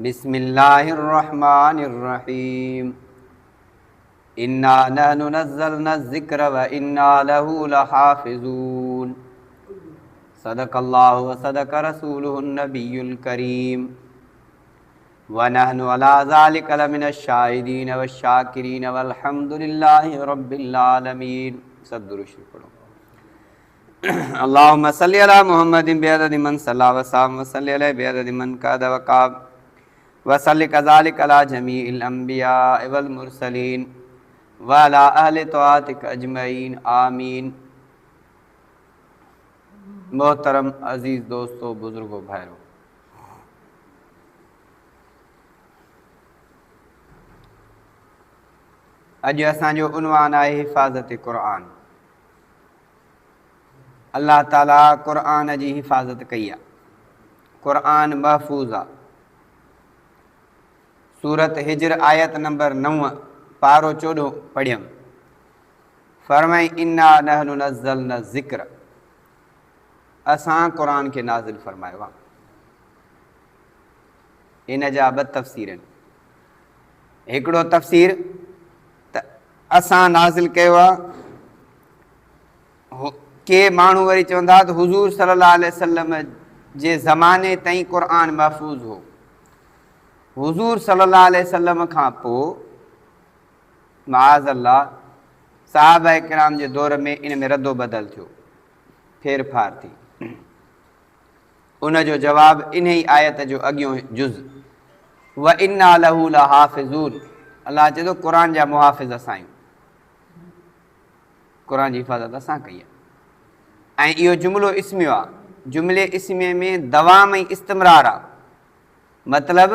بسم الله الرحمن الرحيم انا نحن نزلنا الذڪر وانا له لحافظون صدق الله وصدق رسوله النبي الڪريم ونحن على ذلك لمن الشاهدين والشاڪرين والحمد لله رب العالمين سڀ درود شريف پڙهو. اللهم صل علي محمد بعدد من صلى وسلم وصل عليه بعدد من قعد وقام وصل كذلك على جميع الانبياء والمرسلين وعلى اهل طاعتك اجمعين آمين. محترم عزيز دوستو بزرگو ڀائرو، اڄ اسان جو عنوان آهي حفاظت قرآن. الله تعالي قرآن جي حفاظت ڪئي آهي، قرآن محفوظ آهي. سورت هجر آيت نمبر 9 پارو 14 پڙهيم. فرمائي انا نحن نزلنا الذڪر، اسان قرآن کي نازل فرمايو آهي. ان جا ٻه تفسير آهن. هڪڙو تفسير ته اسان نازل ڪيو آهي. ڪي ماڻهو وري چوندا ته حضور صلي الله عليه وسلم جي زماني تائين قرآن محفوظ هو، حضور صلي الله عليه وسلم کان پوء معاذ الله صحابه ڪرام جي دور ۾ ان ۾ رد و بدل ٿيو، ڦير ڦار ٿي. ان جو جواب انهي آيت جو اڳيون جز وَإِنَّا لَهُ لَحَافِظُونَ، الله چئي ٿو قرآن جا محافظ اسان آهيون، قرآن جي حفاظت اسان ڪئي آهي. ۽ اهو جملو اسميو آهي، جملي اسمي ۾ دوام ۽ استمرار آهي، مطلب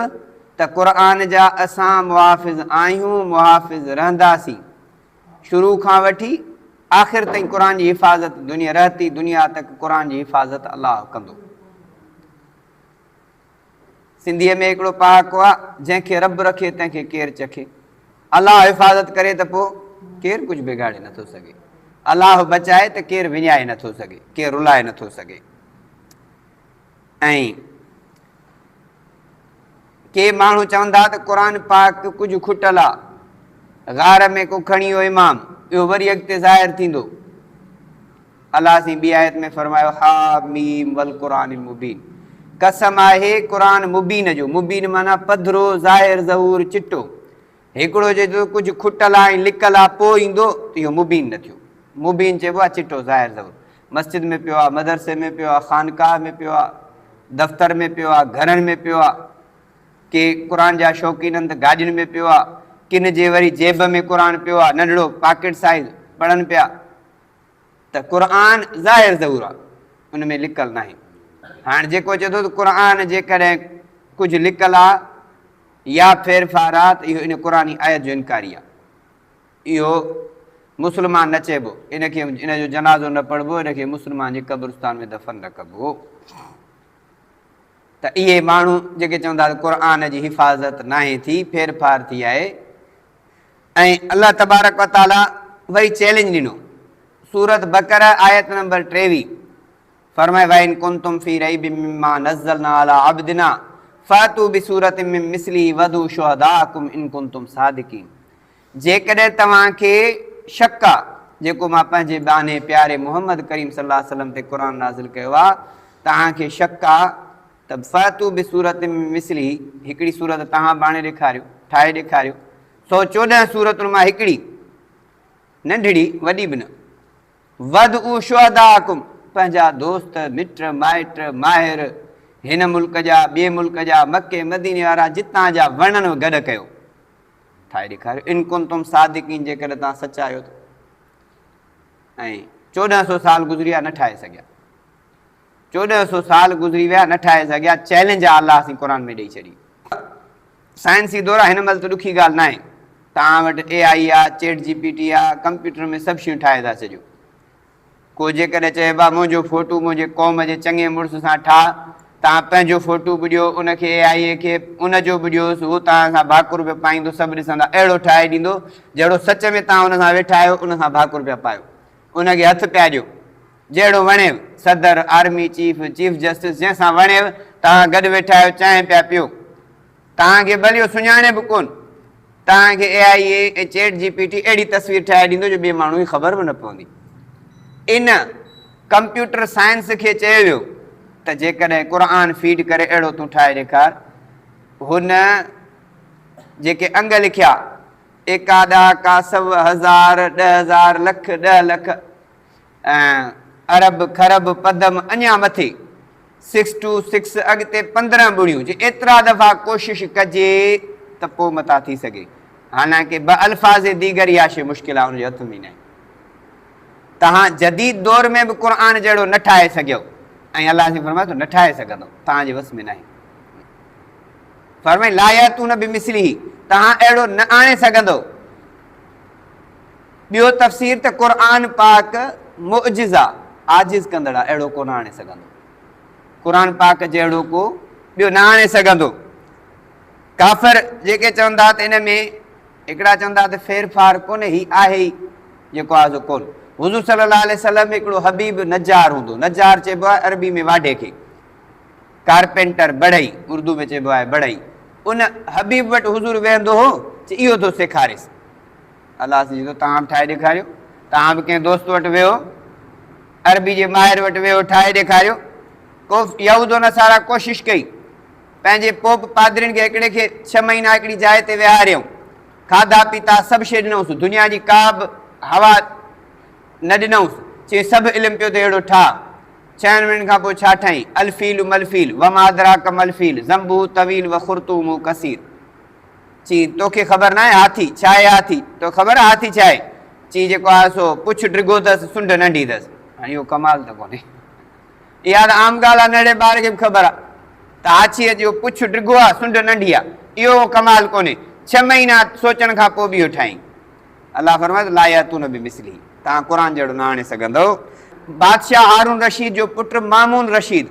ته قرآن جا اسان محافظ آهيون، محافظ رهنداسين، شروع کان وٺي آخر تائين قرآن جي حفاظت دنيا رهتي دنيا تڪ قرآن جي حفاظت الله ڪندو. سنڌيء ۾ هڪڙو پهاڪو آ، جنهن کي رب رکي تنهن کي ڪير چکي. الله حفاظت ڪري ته پوء ڪير ڪجهه بگاڙي نٿو سگهي. الله بچائي ته ڪير وڃائي نٿو سگهي، ڪير رلائي نٿو سگهي. ۽ ڪي ماڻهو چوندا ته قرآن پاڪ ڪجهه کٽل آ، غار ۾ ڪو کڻي ويو امام، اهو وري اڳتي ظاهر ٿيندو. الله سائين ٻي آيت ۾ فرمايو حاميم والقرآن المبين، قسم آهي قرآن مبين جو، مبين معنيٰ پڌرو، ظاهر ظهور، چٽو. هڪڙو چئي ٿو ڪجهه کٽل آ ۽ لڪل آ پوء ايندو ته اهو مبين نه ٿيو. مبين چئبو آ چٽو، ظاهر ظهور. مسجد ۾ پيو آ، مدرسي ۾ پيو آ، خانقاهه ۾ پيو آ، دفتر ۾ پيو آ، گهرن ۾ پيو آ، ڪي قرآن جا شوقين آهن ته گاڏين ۾ پيو آ، ڪن جي وري جيب ۾ قرآن پيو آ، ننڍڙو پاڪيٽ سائيز پڙهن پيا ته قرآن ظاهر ظهور آ، ان ۾ لڪل ناهي. هاڻ جيڪو چئي ٿو ته قرآن جيڪڏهن ڪجهه لڪل آ يا ڦيرڦار آ ته اهو ان قرآني آيت جو انڪاري آ. اهو مسلمان نه چئبو، ان کي ان جو جنازو نه پڙهبو، ان کي مسلمان جي قبرستان ۾ دفن نه ڪبو. ته اهي ماڻهو جيڪي چوندا ته قرآن جي حفاظت ناهي ٿي، ڦيرڦار ٿي آهي، ۽ الله تبارڪ و تعاليٰ وري چئلينج ڏنو، سورة بقره آيت نمبر 23، فرمائي وَإِن كُنتُمْ فِي رَيْبٍ مِّمَّا نَزَّلْنَا عَلَىٰ عَبْدِنَا فَأْتُوا بِسُورَةٍ مِّن مِّثْلِهِ وَادْعُوا شُهَدَاءَكُمْ إِن كُنتُمْ صَادِقِينَ جيڪڏهن توهان کي شڪ آ جيڪو مان پنهنجي ٻانهي پياري محمد ڪريم صلي الله عليه وسلم تي قرآن نازل ڪيو آ توهان کي شڪ آ ته فَأْتُوا بِسُورَةٍ مِّن مِّثْلِهِ هڪڙي سورت توهان به آڻي ڏيکاريو، ٺاهي ڏيکاريو، 114 سورتن مان هڪڙي ننڍڙي وڏي به نه. وادعوا شهداءڪم، پنهنجا دوست، مٽ، مائٽ، ماهر، هن ملڪ جا، ٻئي ملڪ جا، مڪي مديني وارا، جتان جا وڻن گڏ ڪيو، ٺاهي ڏيکاريو، ان ڪنتم صادقين، جيڪڏهن توهان سچا آهيو ته. ۽ 1400 سال گذري ويا، نه ٺاهي سگهيا. 1400 سال گذري ويا، نه ٺاهي سگهيا. چئلينج آ الله سين قرآن ۾ ڏئي ڇڏي. سائنسي دور آ، هن مهل ته ڏکي ڳالهه ناهي. توهان وٽ اي آئي آ، چيٽ جي پي ٽي آ، ڪمپيوٽر ۾ سڀ شيون ٺاهي ٿا ڇڏيو. ڪو جيڪڏهن چئي ڀا منهنجو فوٽو منهنجي قوم جي چڱي مڙس سان ٺاهه، توهان پنهنجو فوٽو به ڏيو ان کي اي آئي کي، ان جو به ڏيوس، هو توهان سان ڀاڪر پيو پائيندو، سڀ ڏسندا، اهڙو ٺاهي ڏيندو جهڙو سچ ۾ توهان ان سان ويٺا آهيو، ان سان ڀاڪر پيا پايو، ان کي هٿ پيا ڏيو، جهڙو وڻيو، صدر، آرمي چيف، چيف جسٽس، جنهن سان وڻيو، توهان گڏ ويٺا آهيو، چانهه پيا پيو. توهان کي ڀلي اهو سڃاڻي به ڪونه، توهان کي اي آء اي ۽ چيٽ جي پي ٽي اهڙي تصوير ٺاهي ڏيندو جو ٻئي ماڻهو کي خبر به نه پوندي. ان ڪمپيوٽر سائنس کي چيو ويو ته جيڪڏهن قرآن فيڊ ڪري اهڙو تون ٺاهي ڏيکار. هن جيڪي انگ لکيا، ايڪا، ڏهاڪا، سو، هزار، 10,000، لک، 10 لک، ۽ ارب، کرب، پدم، اڃا مٿي سڪس ٽو سڪس اڳتي 15 ٻڙيون، جي ايترا دفعا ڪوشش ڪجي ته پوء متان ٿي سگهي. حالانڪه بالفاظ ديگر اها شيء مشڪل آهي، ان جي هٿ ۾ ئي ناهي. توهان جديد دور ۾ به قرآن جهڙو نه ٺاهي سگهيو ۽ الله سائين فرمائي ٿو نه ٺاهي سگهندو، توهان جي وس ۾ ناهي. فرمائي لا ياتون بمثله، توهان اهڙو نه آڻي سگهندو. ٻيو تفسير ته قرآن پاڪ معجزه عاجز ڪندڙ آهي، اهڙو ڪو نه آڻي سگهندو. قرآن پاڪ جهڙو ڪو ٻيو نه آڻي سگهندو. ڪافر جيڪي چون ٿا ته ان ۾ هڪڙا چون ٿا ته ڦير ڦار ڪونهي، هي آهي ئي جيڪو آهي سو ڪونه. حضور صلي الله عليه وسلم هڪڙو حبيب نجار هوندو. نجار چئبو آهي عربي ۾ واڍي کي، ڪارپينٽر، بڙهئي، اردو ۾ چئبو آهي بڙهئي. ان حبيب وٽ حضور ويهندو هو، چي اهو ٿو سيکاريس. الله سائين چئي ٿو توهان به ٺاهي ڏيکاريو. توهان به ڪنهن دوست وٽ ويهو، عربي جي ماهر وٽ ويهو، ٺاهي ڏيکاريو. ڪو يهود و نصارا ڪوشش ڪئي، پنهنجي پوپ پادرين کي هڪڙي کي ڇهه مهينا هڪڙي جاء تي ويهاريائون، کاڌا پيتا سڀ شيء ڏنائونس، دنيا جي ڪا به هوا نه ڏنائونس، چيائين سڀ علم پيو اٿئي اهڙو ٺاهه. ڇهن مهينن کان پوء ڇا ٺاهيائين؟ الفيل ملفيل وما ادراڪ ملفيل ذنبه طويل وخرطومه قصير. چيائين توکي خبر ناهي هاٿي ڇا آهي؟ هاٿي توکي خبر آهي هاٿي ڇا آهي؟ چيائين جيڪو آهي سو پڇ ڊگهو اٿس سنڍ ننڍي اٿس. هاڻي اهو ڪمال ته ڪونهي. اها ته عام ڳالهه آهي، ننڍڙي ٻار کي به خبر آهي ته هاٿيء جو پڇ ڊگهو آهي، سنڍ ننڍي آهي. اهو ڪمال ڪونهي. ڇهه مهينا سوچڻ کان پوء به اهو ٺاهيائين. الله فرمايو ته لا ياتون بمثله، توهان قرآن جهڙو نه آڻي سگهندؤ. بادشاهه هارون رشيد جو پٽ مامون رشيد،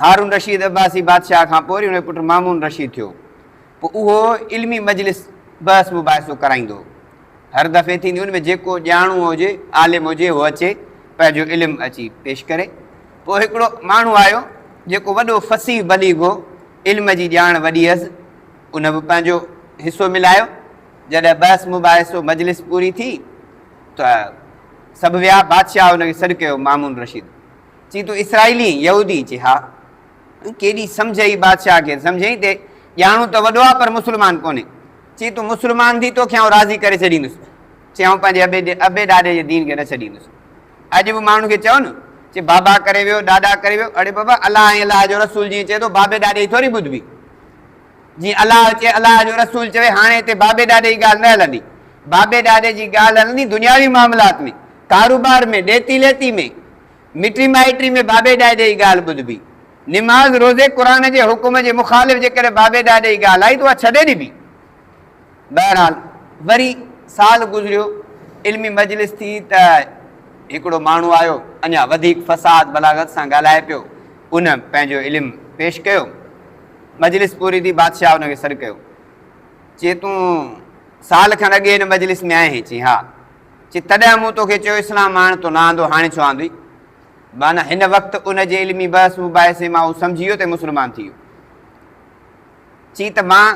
هارون رشيد عباسي بادشاهه کان پوء وري هن جو پٽ مامون رشيد ٿيو. پوء اهو علمي مجلس بحث مباحثو ڪرائيندو هو. هر دفعي ٿيندي ان ۾ جيڪو ڄاڻو هجي، عالم هجي، هو اچي پنهنجو علم اچي پيش ڪري. پوء هڪڙو ماڻهو آيو جيڪو وڏو فصيح بليغ هو، علم جي ڄاڻ وڏي هيس، ان به پنهنجو حصو ملايو. جڏهن بحث مباحثو مجلس پوري ٿي ته سڀ ويا، بادشاهه ان کي سڏ ڪيو، مامون رشيد، چي تون اسرائيلي آهين، يهودي؟ چي ها. ڪيڏي سمجهه هئي بادشاهه کي، سمجهيائين ته ڄاڻو ته وڏو آهي پر مسلمان ڪونهي. چي تون مسلمان ٿي توکي آئون راضي ڪري ڇڏيندس. چي آئون پنهنجي ابي ابي ڏاڏي جي دين کي نه ڇڏيندس. اڄ به ماڻهن کي چئو نه، چي بابا ڪري ويو، ڏاڏا ڪري ويو، اڙي بابا الله ۽ الله جو رسول جيئن چئي ٿو بابي ڏاڏي جي ٿوري ٻڌبي. جيئن الله چئي الله جو رسول چوي، هاڻي هتي بابي ڏاڏي جي ڳالهه نه هلندي. بابي ڏاڏي جي ڳالهه هلندي دنياوي معاملات ۾، ڪاروبار ۾، ڏيتي ليتي ۾، مٽي مائٽي ۾ بابي ڏاڏي جي ڳالهه ٻڌبي. نماز، روزي، قرآن جي حڪم جي مخالف جيڪڏهن بابي ڏاڏي جي ڳالهه آئي ته اها ڇڏي ڏبي. بهرحال وري سال گذريو، علمي مجلس ٿي ته هڪڙو ماڻهو آيو، اڃا وڌيڪ فصاحت بلاغت سان ڳالهائي پيو، ان پنهنجو علم پيش ڪيو. مجلس پوري ٿي، بادشاهه ان کي سڏ ڪيو. چي تون سال کن اڳي هن مجلس ۾ آئين هين؟ چي ها. چي تڏهن مون توکي چيو اسلام آڻ، تو نه آندو، هاڻي ڇو آندوئي؟ معنيٰ هن وقت ان جي علمي بحث مباحثي مان هو سمجهي ويو ته مسلمان ٿي ويو. چي ته مان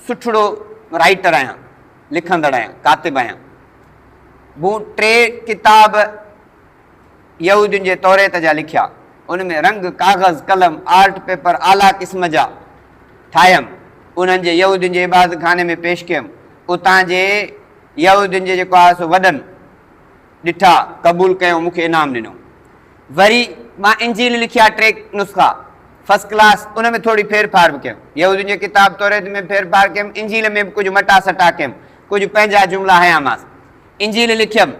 سٺڙو رائيٽر آهيان، لکندڙ آهيان، ڪاتب آهيان. مون ٽي ڪتاب يهودين جي توريت جا لکيا. ان ۾ رنگ، ڪاغذ، قلم، آرٽ پيپر اعليٰ قسم جا ٺاهيم. انهن جي يهودين جي عبادت خاني ۾ پيش ڪيم. اتان جي يهودين جي جيڪو آهي سو وڏن ڏٺا، قبول ڪيو، مون کي انعام ڏنو. وري مان انجيل لکيا ٽي نسخا، فرسٽ ڪلاس، ان ۾ ٿوري ڦير ڦار به ڪيم. يهودين جي ڪتاب توريت ۾ ڦير ڦار ڪيم، انجيل ۾ به ڪجهه مٽا سٽا ڪيم، ڪجهه پنهنجا جملا هنيامانس. انجيل لکيم،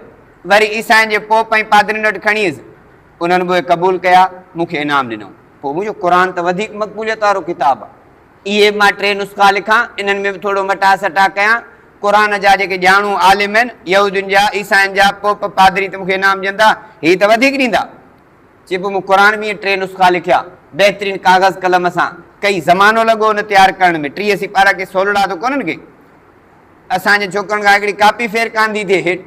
وري عيسائين جي پوپ ۽ پادرين وٽ کڻي ويس، انهن به اهي قبول ڪيا، مون کي انعام ڏنو. پوء منهنجو قرآن ته وڌيڪ مقبوليت وارو ڪتاب آهي. اهي به مان ٽي نسخا لکان، انهن ۾ به ٿورو مٽا سٽا ڪيان. قرآن جا جيڪي ڄاڻو عالم آهن، يهودين جا، عيسائين جا، پوپ، پادري ته مون کي انعام ڏين ٿا، هي ته وڌيڪ ڏيندا. چي پوء مون قرآن به ائين ٽي نسخا لکيا، بهترين ڪاغذ قلم سان. ڪئي زمانو لڳو ان تيار ڪرڻ ۾، 30 سيپارا ڪي سولڙا ته ڪونهن ڪي. اسان جي ڇوڪرن کان هڪڙي ڪاپي ڦير ڪانه ٿي ٿئي هيٺ،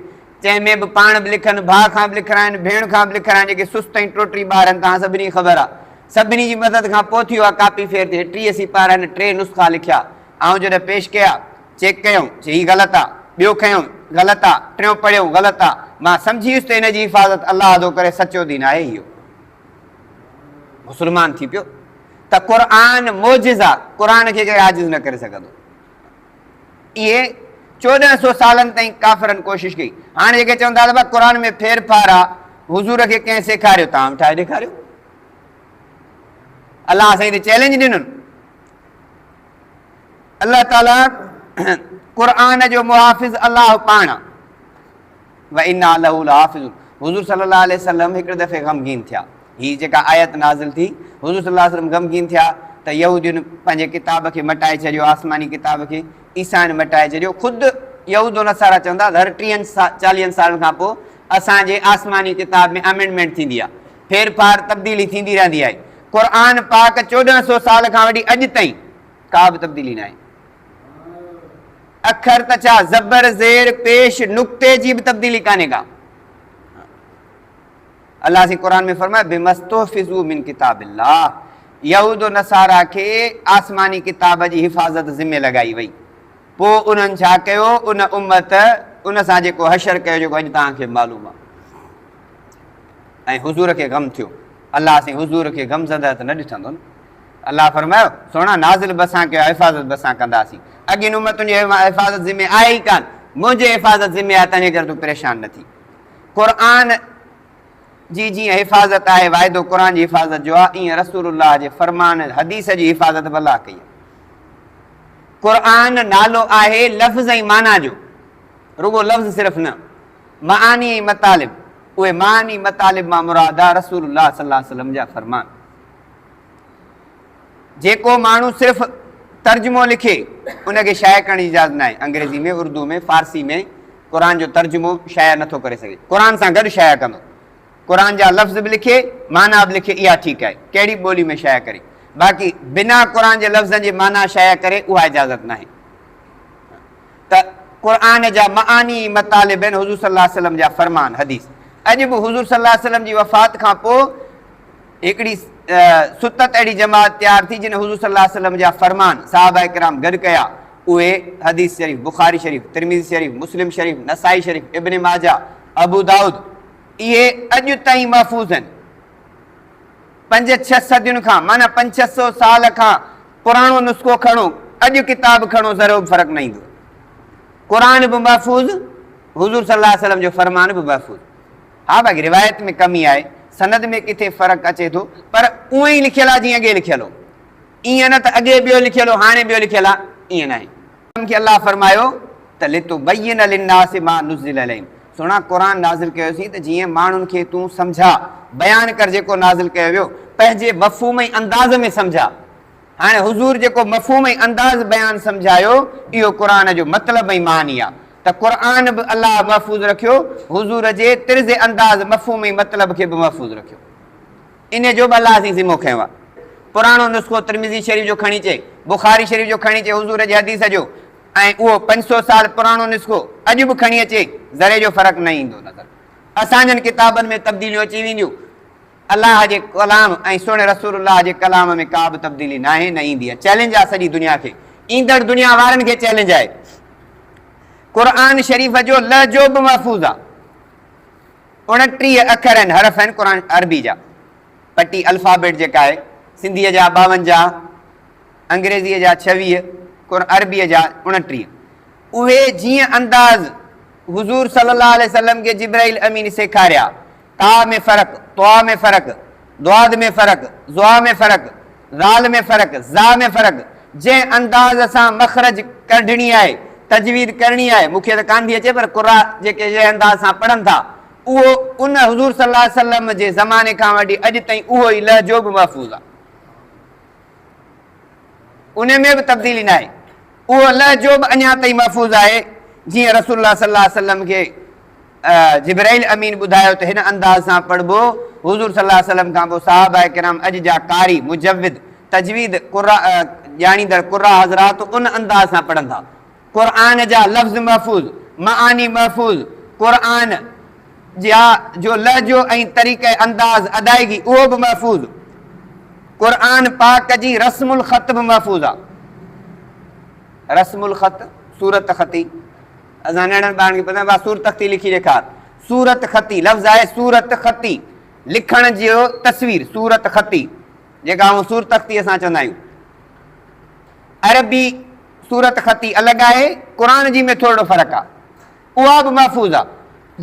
جنهن ۾ به پاڻ به لکن، ڀاء کان به لکرائن، ڀيڻ کان به لکرائن، جيڪي سست ۽ ٽوٽري ٻار آهن، توهان سڀني کي خبر آهي. سڀني جي مدد کان پوء ٿي اها ڪاپي ڦير ٿي. 30 سيپارا هن ٽي نسخا لکيا. آئون جڏهن پيش ڪيا، چيڪ ڪيائون، چي هي غلط آ. ٻيو کنيائون، غلط آ. ٽيون پڙهيائون، غلط آ. مان سمجهي ويس ته ان جي حفاظت الله ٿو ڪري، سچو دين آهي اهو. مسلمان ٿي پيو ته قرآن معجز آ، قرآن کي ڪير عاجز نه ڪري سگهندو. اهي 1400 سالن تائين ڪافرن ڪوشش ڪئي. هاڻي جيڪي چون ٿا ته ڀا قرآن ۾ ڦير ڦار آ، حضور کي ڪنهن سيکاريو؟ توهان به ٺاهي ڏيکاريو. الله سائين ته چئلينج ڏنن. الله تعالي قرآن جو محافظ الله پاڻ آ. وانا له لحافظون حضور صلي الله عليه وسلم هڪڙي دفعي غمگين ٿيا. هي جيڪا آيت نازل ٿي، حضور صلي الله عليه وسلم غمگين ٿيا ته يهودين پنهنجي ڪتاب کي مٽائي ڇڏيو، آسماني ڪتاب کي عيسائين مٽائي ڇڏيو. خود يهود و نصارا چوندا هر ٽيهن چاليهن سالن کان پوء اسان جي آسماني ڪتاب ۾ امينڊمينٽ ٿيندي آهي، ڦيرڦار تبديلي ٿيندي رهندي آهي. قرآن پاڪ 1400 سال کان وٺي اڄ تائين ڪا به تبديلي ناهي. اکر ته ڇا زبر، زير، پيش، نقطي جي به تبديلي ڪانهي ڪا. الله سائين قرآن ۾ فرمايو بما استحفظوا من ڪتاب الله، يهود و نصارا کي آسماني ڪتاب جي حفاظت ذمي لڳائي وئي، پوء انهن ڇا ڪيو؟ ان امت ان سان جيڪو حشر ڪيو جيڪو اڄ توهان کي معلوم آهي. ۽ حضور کي غم ٿيو. الله سائين حضور کي غم زده ته نه ڏٺندو نه. الله فرمايو، سهڻا نازل به اسان ڪيو آهي، حفاظت به اسان ڪنداسين. اڳين امتن جي حفاظت ذمي آهي ئي ڪانه، منهنجي حفاظت ذمي آهي، تنهنجي ڪري تون پريشان نه ٿي. قرآن جي جيئن حفاظت آهي، واعدو قرآن جي حفاظت جو آهي، ائين رسول الله جي فرمان، حديث جي حفاظت به الله ڪئي آهي. قرآن نالو آهي لفظ ۽ معنيٰ جو، رڳو لفظ صرف نه، معاني ۽ مطالب، اهي معاني مطالب مان مراد آهي رسول الله صلي الله عليه وسلم جا فرمان. جيڪو ماڻهو صرف ترجمو لکي ان کي شايع ڪرڻ جي اجازت ناهي. انگريزي ۾، اردو ۾، فارسي ۾ قرآن جو ترجمو شايع نٿو ڪري سگهي. قرآن سان گڏ شايع ڪندو. قرآن جا لفظ به لکي، معنيٰ به لکي اها ٺيڪ آهي. ڪهڙي به ٻولي ۾ شايع ڪري. باقي بنا قرآن جي لفظن جي معنيٰ شايع ڪري اها اجازت ناهي. ته قرآن جا معاني مطالب آهن حضور صلي الله عليه وسلم جا فرمان، حديث. اڄ به حضور صلي الله عليه وسلم جي وفات کان پوء هڪڙي ستت اهڙي جماعت تيار ٿي جن حضور صلي الله عليه وسلم جا فرمان صحابه ڪرام گڏ ڪيا. اهي حديث شريف بخاري شريف، ترمذي شريف، مسلم شريف، نسائي شريف، ابن ماجه، ابو دائود اهي اڄ تائين محفوظ آهن. پنج ڇهه صدين کان معنيٰ پنج ڇهه سو سال کان پراڻو نسخو کڻو اڄ ڪتاب کڻو ذرو به فرق نه ايندو. قرآن به محفوظ، حضور صلي الله عليه وسلم جو فرمان به محفوظ. ها باقي روايت ۾ ڪمي آهي، سند ۾ ڪٿي فرق اچي ٿو، پر اونئن ئي لکيل آهي جيئن اڳي لکيل هو. ائين نه ته اڳي ٻيو لکيل هو هاڻي ٻيو لکيل آهي، ائين ناهي. کي الله فرمايو ته لتبين للناس ما نزل اليهم سهڻا قرآن نازل ڪيوسين ته جيئن ماڻهن کي تون سمجهاء، بيان ڪر جيڪو نازل ڪيو ويو، پنهنجي مفهوم ۽ انداز ۾ سمجهاء. هاڻي حضور جيڪو مفهوم ۽ انداز بيان سمجهايو اهو قرآن جو مطلب ۽ معني آ ته قرآن به الله محفوظ رکيو، حضور جي طرز انداز مفهوم ۽ مطلب کي به محفوظ رکيو. انهيء جو به الله سائين ذمو کنيو آ. پراڻو نسخو ترمذي شريف جو کڻي چئي، بخاري شريف جو کڻي چئي حضور جي حديث جو ۽ اهو 500 سال پراڻو نسخو اڄ به کڻي اچي ذري جو فرق نه ايندو نظر. اسان جن ڪتابن ۾ تبديليون اچي وينديون. الله جي ڪلام ۽ سهڻي رسول الله جي ڪلام ۾ ڪا به تبديلي ناهي نه ايندي آهي. چئلينج آهي سڄي دنيا کي. ايندڙ دنيا وارن کي چئلينج آهي. قرآن شريف جو لهجو به محفوظ آهي. 29 اکر آهن، حرف آهن قرآن عربي جا. پٽي الفابيٽ جيڪا آهي سنڌيء جا 52، انگريزيء جا 26، عربيء جا 29. اهي جيئن انداز حضور صلي الله عليه وسلم کي جبرائيل امين سيکاريا، تا ۾ فرق، طا ۾ فرق، ضاد ۾ فرق، ظا ۾ فرق، ذال ۾ فرق، زا ۾ فرق، جنهن انداز سان مخرج ڪڍڻي آهي، تجويد ڪرڻي آهي، مون کي ته ڪانه ٿي اچي پر قراء جيڪي جنهن انداز سان پڙهن ٿا، اهو ان حضور صلي الله عليه وسلم جي زماني کان وٺي اڄ تائين اهو ئي لهجو به محفوظ آهي. ان ۾ به تبديلي ناهي. اهو لهجو به اڃا تائين محفوظ آهي، جيئن رسول الله صلي الله عليه وسلم کي جبرائيل امين ٻڌايو ته هن انداز سان پڙهبو، حضور صلي الله عليه وسلم کان پوء صحابه ڪرام اڄ جا قاري، مجود، تجويد ڄاڻيندڙ قراء حضرات ان انداز سان پڙهن ٿا. قرآن جا لفظ محفوظ، معاني محفوظ، قرآن جا جو لهجو ۽ طريقه انداز ادائگي اهو به محفوظ. قرآن پاڪ جي رسم الخط به محفوظ آ. رسم الخط، صورت خطي. اسان ننڍن ٻارن کي پڇندا آهيون صورت خطي لکي ڏيکار. صورت خطي لفظ آهي صورت خطي لکڻ جو تصوير صورت خطي جيڪا آئون صورت خطي اسان چوندا آهيون. عربي صورت خطي الڳ آهي قرآن جي ۾ ٿورڙو فرق آ. اها به محفوظ آ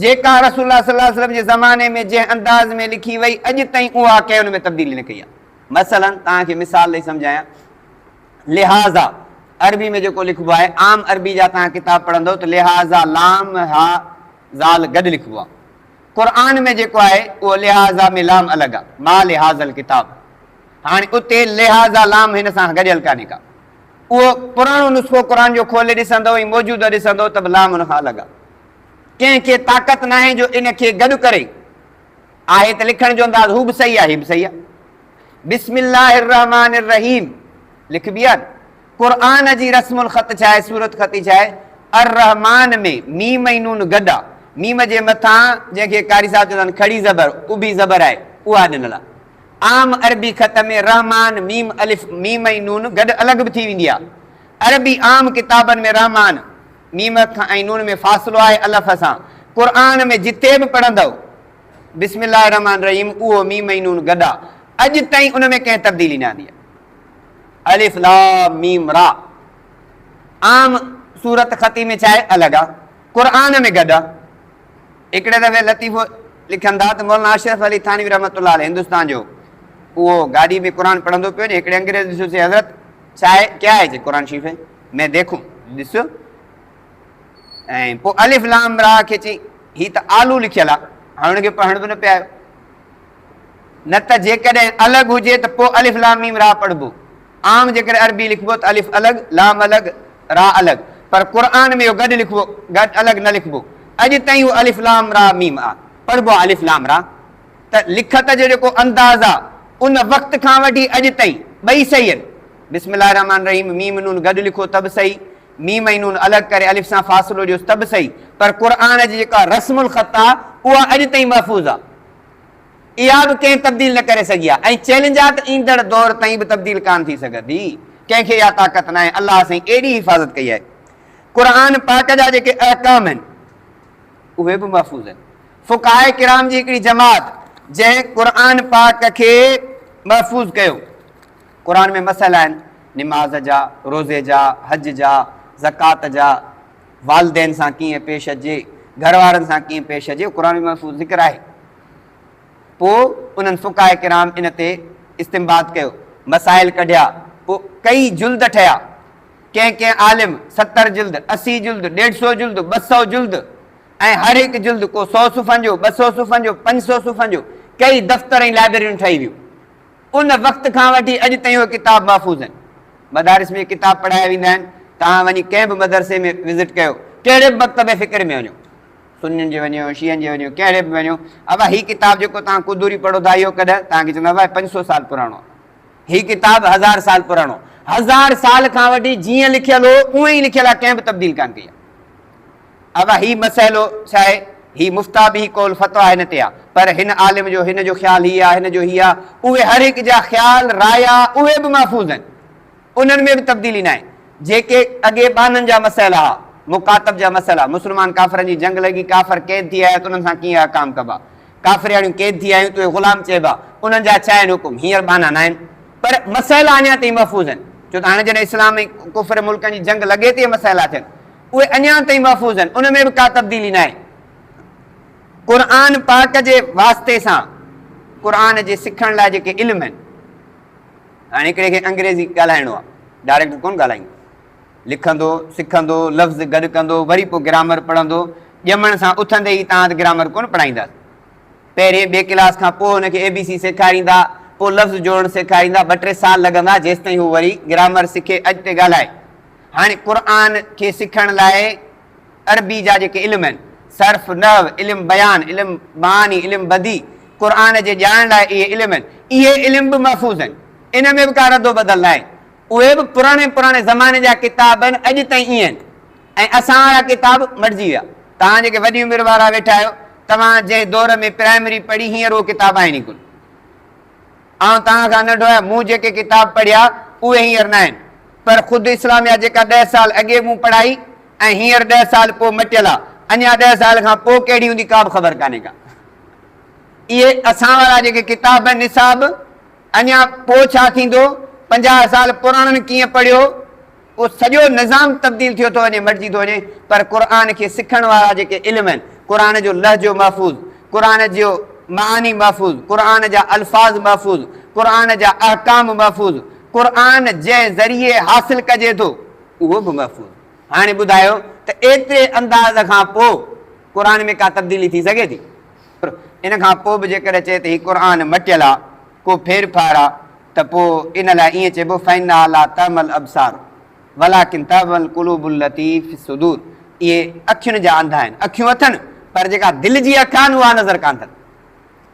جيڪا رسول الله صلي الله عليه وسلم جي زماني ۾ جنهن انداز ۾ لکي وئي اڄ تائين اها ڪنهن ان ۾ تبديلي نه ڪئي آ. مثلا توهان کي مثال ڏئي سمجهايان لهٰذا عربي ۾ جيڪو لکبو آهي عام عربي جا توهان ڪتاب پڙهندو ته لهٰذا لام ها ذال گڏ لکبو آ. قرآن ۾ جيڪو آهي اهو لهٰذا ۾ لام الڳ آ ما لهٰذا الڪتاب هاڻي اتي لهٰذا لام هن سان گڏيل ڪانهي ڪا. اهو پراڻو نسخو قرآن جو کولي ڏسندؤ ۽ موجوده ڏسندؤ ته به لام ان کان الڳ آهي. ڪنهن کي طاقت ناهي جو ان کي گڏ ڪري. آهي ته لکڻ جو انداز هو به صحيح آهي هي به صحيح آهي. بسم الله الرحمٰن الرحيم لکبي آهي نه. قرآن جي رسم الخط ڇا آهي، صورت خطي ڇا آهي؟ الرحمٰن ۾ ميم ۽ نون گڏ آهي. ميم جي مٿان جنهن کي قاري صاحب چوندا آهن کڙي زبر، اڀي زبر آهي، اها ڏنل آهي. عام عربي خط ۾ رحمان ميم الف ميم ۽ نون گڏ الڳ به ٿي ويندي آهي. عربي عام ڪتابن ۾ رحمان ميم ۽ نون ۾ فاصلو آهي الف سان. قرآن ۾ جتي به پڙهندؤ بسم الله الرحمٰن الرحيم اهو ميم ۽ نون گڏ آهي. اڄ تائين ان ۾ ڪنهن تبديلي نه آندي آهي. الف لام ميم را عام صورت خطي ۾ ڇا آهي الڳ آهي. قرآن ۾ گڏ آهي. هڪڙي دفعي لطيفو لکن ٿا ته مولانا اشرف علي ٿانوي رحمة الله عليه هندستان جو اهو گاڏي ۾ قرآن پڙهندو پيو وڃي هڪڙي انگريز ڏسيو چي حضرت ڇا آهي ڪيا آهي چي قرآن شريف ۾ ديکون ڏس ۽ پوء الف لام را کي چي هي ته آلو لکيل آهي هاڻي هن کي پڙهڻ به نه پيا آيو نه ته جيڪڏهن الڳ هجي ته پوء الف لام ميم را پڙهبو. عام جيڪڏهن عربي لکبو ته الف الڳ، لام الڳ، را الڳ. پر قرآن ۾ اهو گڏ لکبو، گڏ الڳ نه لکبو. اڄ تائين اهو الف لام را ميم آ. پڙهبو آ الف لام را. ته لکت جو جيڪو انداز آ، ان وقت کان وٺي اڄ تائين ٻئي صحيح آهن. بسم الله الرحمٰن الرحيم ميم نون گڏ لکو ته به صحيح، ميم ۽ نون الڳ ڪري الف سان فاصلو ڏيوس ته به صحيح. پر قرآن جي جيڪا رسم الخط آ، اها اڄ تائين محفوظ آ. اها به ڪنهن تبديل نه ڪري سگهي آهي ۽ چئلينج آهي ته ايندڙ دور تائين به تبديل ڪانه ٿي سگهندي. ڪنهن کي اها طاقت ناهي. الله سائين اهڙي حفاظت ڪئي آهي. قرآن پاڪ جا جيڪي احڪام آهن اهي به محفوظ آهن. فقهاء ڪرام جي هڪڙي جماعت جنهن قرآن پاڪ کي محفوظ ڪيو. قرآن ۾ مسئلا آهن نماز جا، روزي جا، حج جا، زڪوات جا، والدين سان ڪيئن پيش اچجي، گهر وارن سان ڪيئن پيش اچجي، قرآن ۾ محفوظ ذڪر آهي. پوء انهن فقهاء ڪرام ان تي استنباط ڪيو، مسائل ڪڍيا، پوء ڪئي جلد ٺهيا. ڪنهن ڪنهن عالم 70 جلد، 80 جلد، ڏيڍ سو جلد، 200 جلد ۽ هر هڪ جلد ڪو سو صفحن جو، 200 صفحن جو، 500 صفحن جو، ڪئي دفتر ۽ لائبريريون ٺهي ويون. ان وقت کان وٺي اڄ تائين اهي ڪتاب محفوظ آهن. مدارس ۾ ڪتاب پڙهايا ويندا آهن. توهان وڃي ڪنهن به مدرسي ۾ وزٽ ڪيو، ڪهڙي به مڪتب فڪر ۾ وڃو، سنين جي وڃو، شيعن جي وڃو، ڪهڙي به وڃو، ابا هي ڪتاب جيڪو توهان قدوري پڙهو ٿا اهو ڪڏهن؟ توهان کي چوندا ابا 500 سال پراڻو آهي. هي ڪتاب هزار سال پراڻو. هزار سال کان وٺي جيئن لکيل هو اونئن ئي لکيل آهي، ڪنهن به تبديل ڪانه ڪئي آهي. ابا هي مسئلو ڇا آهي؟ هي مفتاح به قول فتويٰ هن تي آ، پر هن عالم جو هن جو خيال هي آ، هن جو هي آ، اهي هر هڪ جا خيال، رايا، اهي به محفوظ آهن. انهن ۾ به تبديلي ناهي. جيڪي اڳي ٻانهن جا مسئلا ها، مڪاتب جا مسئلا، مسلمان ڪافرن جي جنگ لڳي، ڪافر قيد ٿي آيا ته انهن سان ڪيئن احڪام ڪبا، ڪافرياڻيون قيد ٿي آيون ته اهي غلام چئبا، انهن جا ڇا آهن حڪم، هينئر ٻانها ناهن، پر مسئلا اڃا تائين محفوظ آهن، ڇو ته هاڻي جڏهن اسلام ۽ ڪفر ملڪن جي جنگ لڳي ته اهي مسئلا ٿين. اهي اڃا تائين محفوظ آهن، ان ۾ به ڪا تبديلي ناهي. قرآن پاڪ جي واسطي سان قرآن جي سکڻ لاء جيڪي علم آهن، هاڻي هڪڙي کي انگريزي ڳالهائڻو آهي، ڊائريڪٽ ڪونه ڳالهائيندو، لکندو، سکندو، لفظ گڏ ڪندو، وري پوء گرامر پڙهندو، ڄمڻ سان اٿندي ئي توهان ته گرامر ڪونه پڙهائينداسين. پهرين ٻئي ڪلاس کان پوء هن کي اي بي سي سيکاريندا، پوء لفظ جوڙڻ سيکاريندا، ٻه ٽي سال لڳندا جيستائين هو وري گرامر سکي اڄتي ڳالهائي. هاڻي قرآن کي سکڻ لاء عربي جا جيڪي علم آهن، صرف، نحو، علم بيان، علم معاني، علم بديع، قرآن جي ڄاڻڻ لاء اهي علم آهن، اهي علم به محفوظ آهن، ان ۾ به ڪا رد و بدل ناهي. اهي به پراڻي پراڻي زماني جا ڪتاب آهن، اڄ تائين ائين آهن ۽ اسان وارا ڪتاب مٽجي ويا. توهان جيڪي وڏي عمر وارا ويٺا آهيو، توهان جنهن دور ۾ پرائمري پڙهي هينئر اهو ڪتاب آهن ئي ڪونه. آئون توهان کان ننڍو آهيان، مون جيڪي ڪتاب پڙهيا، اهي هينئر ناهن. پر خود اسلاميات جيڪا ڏهه سال اڳي مون پڙهائي ۽ هينئر ڏهه سال پوء مٽيل آ، اڃا ڏهه سال کان پوء ڪهڙي هوندي ڪا به خبر ڪانهي ڪا. اهي اسان وارا جيڪي ڪتاب آهن نصاب، اڃا پوء ڇا ٿيندو، 50 سال پراڻن ڪيئن پڙهيو، اهو سڄو نظام تبديل ٿيو ٿو وڃي، مٽجي ٿو وڃي، پر قرآن کي سکڻ وارا جيڪي علم آهن، قرآن جو لهجو محفوظ، قرآن جو معاني محفوظ، قرآن جا الفاظ محفوظ، قرآن جا احڪام محفوظ، قرآن جنهن ذريعي حاصل ڪجي ٿو، اهو به محفوظ. هاڻي ٻڌايو ته ايتري انداز کان پوء قرآن ۾ ڪا تبديلي ٿي سگهي ٿي؟ ان کان پوء به جيڪڏهن چئي ته هي قرآن مٽيل آ، ڪو ڦيرڦار آ، ته پوء ان لاء ائين چئبو فإنها لا تعمي الابصار ولڪن تعمي القلوب التي في الصدور اهي اکين جا انڌا آهن، اکيون اٿن پر جيڪا دل جي اک آهي نه اها نظر ڪانه اٿن.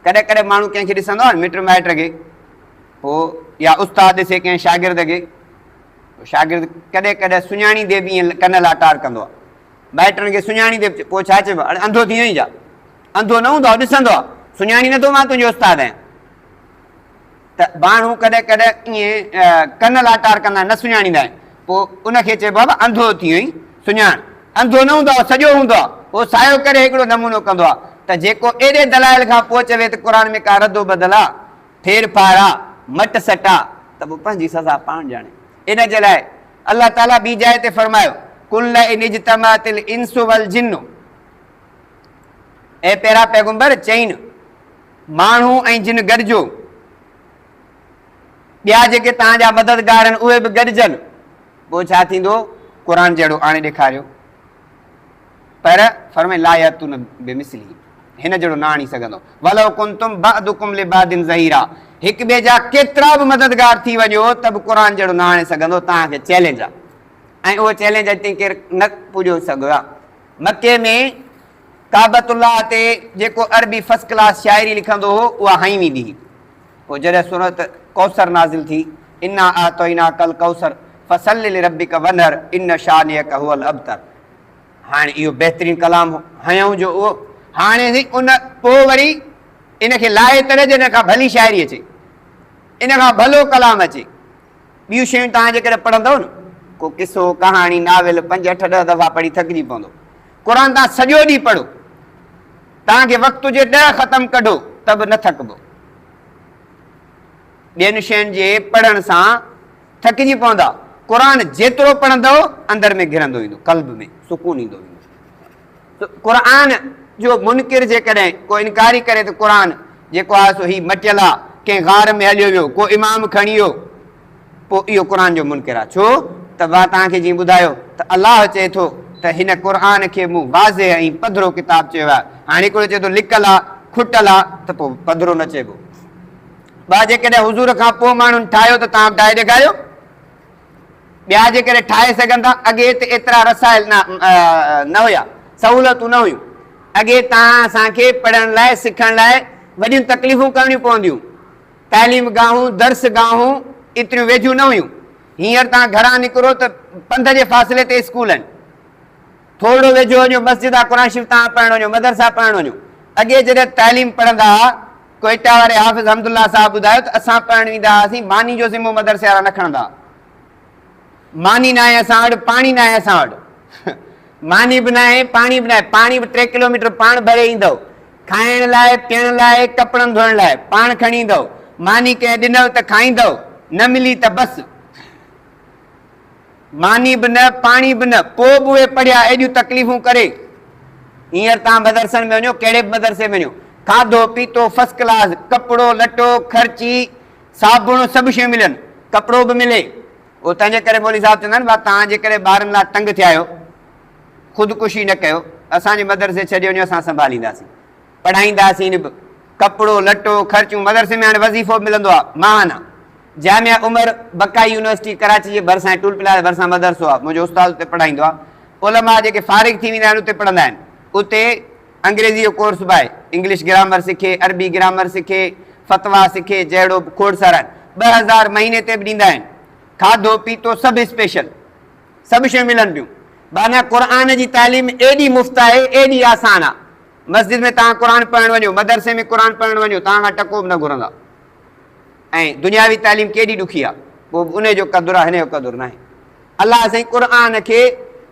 ڪڏهن ڪڏهن ماڻهو ڪنهن کي ڏسندو آهي نه مٽ مائٽ کي پوء يا استاد ڏسي ڪنهن شاگرد کي پوء شاگرد ڪڏهن ڪڏهن سڃاڻيندي به ائين ڪن لاٽار ڪندو آهي مائٽن کي سڃاڻيندي به پوء ڇا چئبو آهي اڙي انڌو ٿي وئين ڇا؟ انڌو نه هوندو آهي ڏسندو آهي سڃاڻي نٿو مان تنهنجو استاد آهيان. ته ماڻهو ڪڏهن ڪڏهن ائين ڪن لاٽار ڪندا آهن، نه سڃاڻيندا آهن. پوء ان کي چئبو آهي انڌو ٿي وئين، سڃاڻ. انڌو نه هوندو آهي، سڄو هوندو آهي. پوء سايو ڪري هڪڙو نمونو ڪندو آهي ته جيڪو ايڏي دلائل کان پوء چوي ته قرآن ۾ ڪا رد و بدل آ، ڦير ڦار آ، مٽ سٽ آ ته پوء پنهنجي سزا پاڻ ڄاڻي. ان جي لاء الله تعاليٰ ٻي جاء تي فرمايو، قل لئن اجتمعت الانس والجن اي پيارا پيغمبر! چئين، ماڻهو ۽ جن گڏجو، ٻيا جيڪي توهان جا مددگار آهن اهي به گڏجن، پوء ڇا ٿيندو؟ قرآن جهڙو آڻي ڏيکاريو. پر فرمائي لا ياتون بمثله هن جهڙو نه آڻي سگهندو. ولو ڪنتم بعضڪم لبعض ظهيرا هڪ ٻئي جا ڪيترا به مددگار ٿي وڃو ته به قرآن جهڙو نه آڻي سگهندو. توهان کي چئلينج آهي ۽ اهو چئلينج اڄ تائين ڪير نه پڄو سگهيو آهي. مڪي ۾ ڪعبة الله تي جيڪو عربي فرسٽ ڪلاس شاعري لکندو هو اها هنئي ويندي هئي. پوء جڏهن سورة ڪوثر نازل ٿي، انا اعطيناک الڪوثر فصل لربک وانحر ان شانئک هو الابتر. هاڻي اهو بهترين ڪلام هو، هنيائون جو اهو هاڻي سائين ان پوء وري ان کي لاهي تڏهن جڏهن کان ڀلي شاعري اچي، ان کان ڀلو ڪلام اچي. ٻيون شيون توهان جيڪڏهن پڙهندؤ نه، ڪو قصو، ڪهاڻي، ناول پنج اٺ ڏهه دفعا پڙهي ٿڪجي پوندو. قرآن توهان سڄو ڏينهن پڙهو، توهان کي وقت هجي ڏهه ختم ڪڍو ته به نه ٿڪبو. ٻين شين جي پڙهڻ سان ٿڪجي پوندا. قرآن جيترو پڙهندؤ اندر ۾ گهرندو ويندو، قلب ۾ سڪون ايندو ويندو. قرآن جو منڪر جيڪڏهن ڪو انڪاري ڪري ته قرآن جيڪو آهي سو هي مٽيل آهي، ڪنهن غار ۾ هليو ويو، ڪو امام کڻي ويو، پوء اهو قرآن جو منڪر آهي. ڇو ته مان توهان کي جيئن ٻڌايو ته الله چئي ٿو ته هن قرآن کي مون واضح ۽ پڌرو ڪتاب چيو آهي. هاڻي هڪڙو چئي ٿو لڪل آهي، کٽل آهي ته پوء پڌرو نه چئبو. ٻه جيڪڏهن حضور کان پوء ماڻهن ٺاهيو ته توهان به ٺاهي ڏيکاريو. ٻيا جيڪڏهن ٺاهي سگهن ٿا، اڳي ته ايترا رسائل نه هيا، سهولتون نه هيون. اڳي توهان اسان کي پڙهڻ لاء، سکڻ لاء وڏيون تڪليفون ڪرڻيون پونديون. تعليم گاهون، درس گاهون ايتريون ويجهيون نه هيون. هينئر توهان گهران نڪرو ته پنڌ جي فاصلي تي اسڪول آهن. ٿورڙو ويجهو وڃو مسجد آ، قرآن شريف توهان پڙهڻ وڃو، مدرسا پڙهڻ وڃو. اڳي جڏهن تعليم پڙهندا ها، ڪوئيٽا واري حافظ حمد الله صاحب ٻڌايو ته اسان پڙهڻ ويندا هئاسين، ماني جو ذمو مدرسي وارا نه کڻندا ها. ماني ناهي اسان وٽ، پاڻي ناهي اسان وٽ. ماني به ناهي، پاڻي به ناهي، پاڻي به ٽي ڪلوميٽر پاڻ ڀري ايندؤ. کائڻ لاء، پيئڻ لاء، ڪپڙن ڌوئڻ لاء پاڻ کڻي ايندؤ. ماني ڪنهن ڏنو ته کائيندؤ، نه ملي ته بس. ماني به نه، پاڻي به نه، پوء به اهي پڙهيا، ايڏيون تڪليفون ڪري. هينئر توهان مدرسن ۾ وڃو، ڪهڙي به مدرسي ۾ وڃو، کاڌو پيتو فرسٽ ڪلاس، ڪپڙو لٽو، خرچي، صابڻ سڀ شيون ملن، ڪپڙو به ملي. اهو تنهنجي ڪري مولوي صاحب چوندا آهن، ڀاء توهان جيڪڏهن ٻارن لاء تنگ ٿيا آهيو، خودڪشي نه ڪيو، اسان جي مدرسي ڇڏي وڃو، اسان سنڀالينداسين. پڙهائينداسين به، ڪپڙو لٽو، خرچون، مدرسي ۾ هاڻي وظيفو به ملندو آهي ماهانه. جامعه عمر بقائي يونيورسٽي ڪراچي جي ڀرسان ٽول پلازه جي ڀرسان مدرسو آهي، منهنجو استاد اتي پڙهائيندو آهي. علماء جيڪي فارغ ٿي ويندا آهن اتي پڙهندا آهن. اتي انگريزي جو ڪورس به آهي، انگلش گرامر سکي، عربي گرامر سکي، فتويٰ سکي جهڙو به کوڙ سارا آهن. 2000 مهيني تي به ڏيندا آهن. کاڌو پيتو سڀ اسپيشل. سڀ شيون ملن پيون. معنيٰ قرآن جي تعليم ايڏي مفت آهي، ايڏي آسان آهي. مسجد ۾ توهان قرآن پڙهڻ وڃو، مدرسي ۾ قرآن پڙهڻ وڃو، توهان کان ٽڪو به نه گهرندا. ۽ دنياوي تعليم ڪيڏي ڏکي آ، پوء به انهي جو قدر آ، هن جو قدر ناهي. الله سائين قرآن کي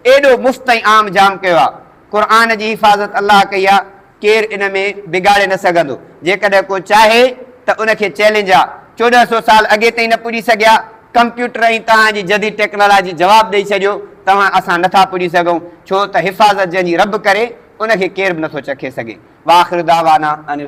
ايڏو مفت ۽ عام جام ڪيو آ. قرآن جي حفاظت الله ڪئي آ، ڪير ان ۾ بگاڙي نه سگهندو. جيڪڏهن ڪو چاهي ته ان کي چئلينج آ. 14 سو سال اڳي تائين نه پڄي سگهيا، ڪمپيوٽر ۽ توهان جي جديد ٽيڪنالاجي جواب ڏئي ڇڏيو، توهان اسان نٿا پڄي سگهون، ڇو ته حفاظت جنهن جي رب ڪري، ان کي ڪير به نٿو چکي سگهي. واخر دعوانا ان.